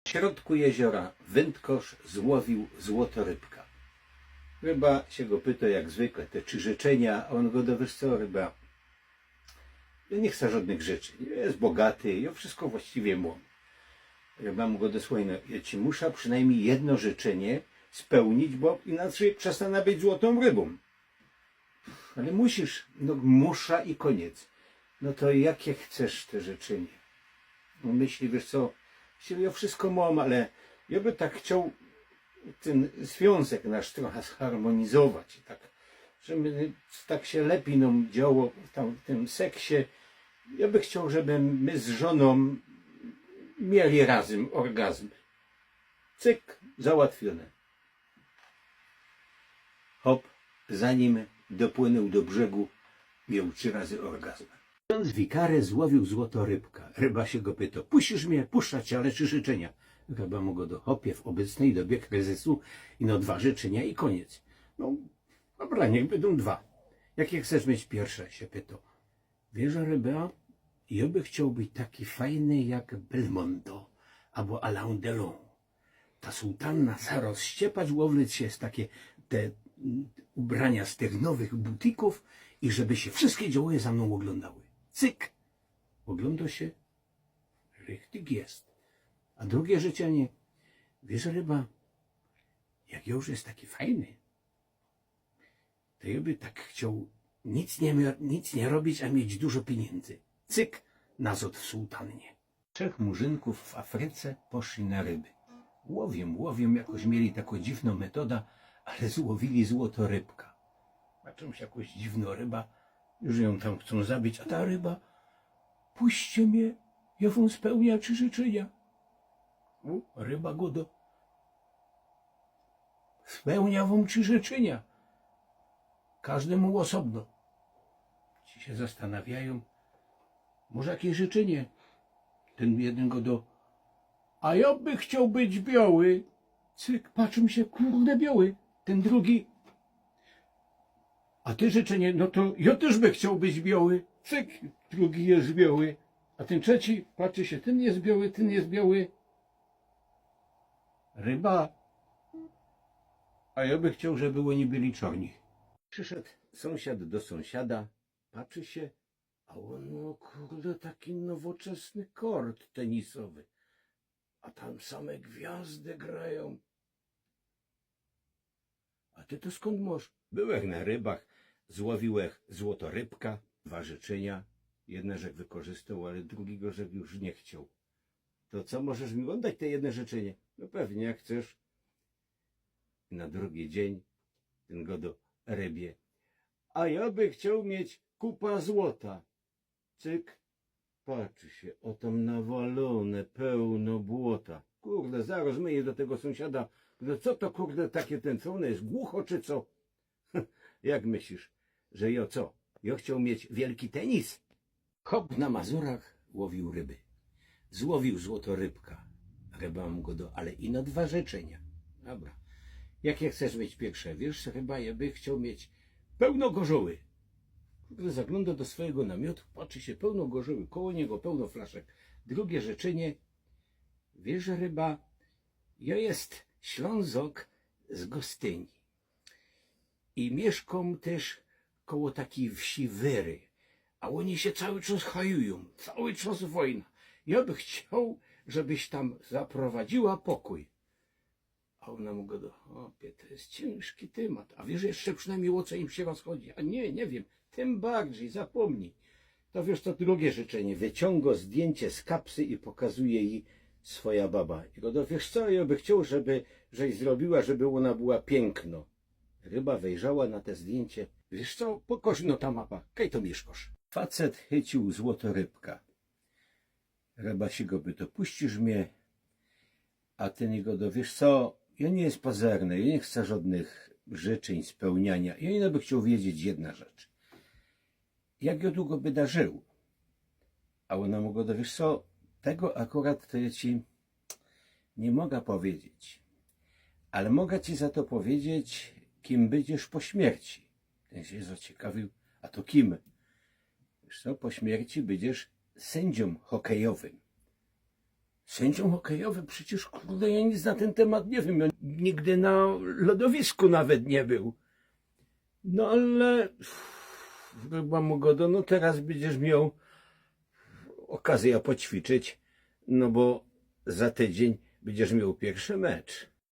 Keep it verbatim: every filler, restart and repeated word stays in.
W środku jeziora wędkŏrz złowił złotorybka. Ryba sie go pytŏ, jak zwykle, te trzi życzynia, a ôn godo: „Wiysz co, ryba, jŏ niy chcã żŏdnych życzyń, jŏ jest bogaty, jŏ wszysko właściwie mōm”. Ryba mu godo: „Słechej, no, jŏ ci musza przinajmnij jedno życzynie spełnić, bo inaczyj przestanã być złotōm rybōm”. „Ale musisz”. „No, musza i kōniec”. „No to jakie chcesz te życzynie?” Ôn myśli: „Wiysz co, jŏ wszysko mōm, ale jŏ by tak chcioł tyn zwiōnzek nasz trocha zharmonizować, tak, żeby tak sie lepij nōm dzioło tam w tym seksie. Jŏ by chcioł, żeby my z żōnōm mieli razym orgazmy”. Cyk, załatwiōne. Hop, zanim dopłynōł do brzegu, mioł trzi razy orgazm. Ksiōndz wikary złowił złotorybka. Ryba sie go pytŏ: „Puścisz mie?” „Puszczã cie, ale trzi życzynia”. Ryba mu godo: „Chopie, w ôbecnyj dobie kryzysu ino dwa życzynia i kōniec”. „No dobra, niych bydōm dwa. Jakie chcesz mieć piyrsze?” sie pytŏ. „Wiysz, ryba, jŏ by chcioł być taki fajny jak Belmondo abo Alain Delon. Ta sutanna zarŏz ściepać, ôblec sie w takie te, mm, ubrania z tych nowych butikōw i żeby sie wszyske dzioły za mnōm ôglōndały”. Cyk! Ôglōndŏ sie, richtig jest. „A drugie życzynie?” „Wiysz, ryba, jak jŏ już jest taki fajny, to jŏ by tak chcioł nic niy mia-, nic niy robić, a mieć dużo piniyndzy”. Cyk, nazŏd w sutannie. Trzech murzynkōw w Afryce poszli na ryby. Łowiōm, łowiōm, jakoś mieli takõ dziwnõ metoda, ale złowili złotorybka. Patrzōm sie, jakŏś dziwnŏ ryba, już jã tam chcōm zabić, a ta ryba: „Puśćcie mie, jŏ wōm spełniã trzi życzynia”. „Ôh”, ryba godo, „spełniã wōm trzi życzynia, kożdymu ôsobno”. Ci sie zastanawiajōm, „Może jakeś życzynie?” Tyn jedyn godo: „A jŏ by chcioł być bioły”. Cyk, patrzōm sie, kurde, bioły. Tyn drugi: „A ty życzynie?” „No to jŏ tyż by chcioł być bioły”. Cyk, drugi jest bioły. A tyn trzeci patrzy sie, tyn jest bioły, tyn jest bioły. „Ryba, a jŏ by chcioł, żeby ôni byli czŏrni”. Prziszoł sōmsiad do sōmsiada, patrzy sie, a ôn mŏ, kurde, taki nowoczesny kort tenisowy. A tam same gwiazdy grajōm. „A ty to skōnd mŏsz?” „Bōłech na rybach, złowiłech złotorybka, dwa życzynia. Jedne żech wykorzystoł, ale drugigo żech już niy chcioł”. „To co, możesz mi ôn dać te jedne życzynie?” „No pewnie, jak chcesz”. Na drugi dziyń tyn godo rybie: „A jŏ by chcioł mieć kupa złota”. Cyk, patrzy sie, a tam nawalōne, pełno błota. „Kurde, zarŏz myjã do tego sōmsiada. No co to, kurde, takie tyn, co ôno jest głucho, czy co?” „Jak myślisz, że jŏ co? Jŏ chcioł mieć wielki tenis?” Chop na Mazurach łowił ryby. Złowił złotorybka. Ryba mu godo: „Ale ino dwa życzynia”. „Dobra. Jakie chcesz mieć piyrsze?” „Wiysz, ryba, jŏ by chcioł mieć pełno gorzoły”. Kurde, zaglōndŏ do swojigo namiotu, patrzy sie, pełno gorzoły, koło niego pełno flaszek. Drugie życzynie: „Wiysz, ryba, jŏ jest Ślōnzok z Gostyni i miyszkōm tyż koło takij wsi Wyry, a ôni sie cały czas hajujōm, cały czas wojna. Jŏ by chcioł, żebyś tam zaprowadziyła pokōj”. A ôna mu godo: „Chopie, to jest ciynżki tymat. A wiysz jeszcze przinajmnij, ô co im sie rozchodzi?” „A niy, niy wiym”. „Tym bardzij, zapōmnij”. „To wiysz co, drugie życzynie”. Wyciōngŏ zdjyncie z kapsy i pokazuje ji swoja baba. I godo: „Wiysz co, jŏ by chcioł, żeby, żeś zrobiła, żeby ôna była piykno”. Ryba wejrzała na te zdjyncie. „Wiysz co, pokŏż ino ta mapa, kaj to miyszkŏsz?” Facet chyciōł złotorybka. Ryba sie go pytŏ: „Puścisz mie?” A tyn godo: „Wiysz co, jŏ niy jest pazerny, jŏ niy chcã żŏdnych życzyń, spełnianiŏ. Jŏ ino by chcioł wiedzieć jedna rzecz. Jak jŏ dugo byda żył?” A ôna mu godo: „Wiysz co, tego akurat to jŏ ci niy moga powiedzieć. Ale moga ci za to powiedzieć, kim bydziesz po śmierci”. Tyn sie zaciekawiōł: „A to kim?” „Wiysz co, po śmierci bydziesz syndziōm hokejowym”. Sędziōm hokejowym? Przecież, kurde, jŏ nic na tyn tymat niy wiym. Jŏ nigdy na lodowisku nawet niy bōł. No ale ryba mu godo: „No, teroz bydziesz mioł ôkazyjŏ poćwiczyć, no bo za tydziyń bydziesz mioł piyrszy mecz”.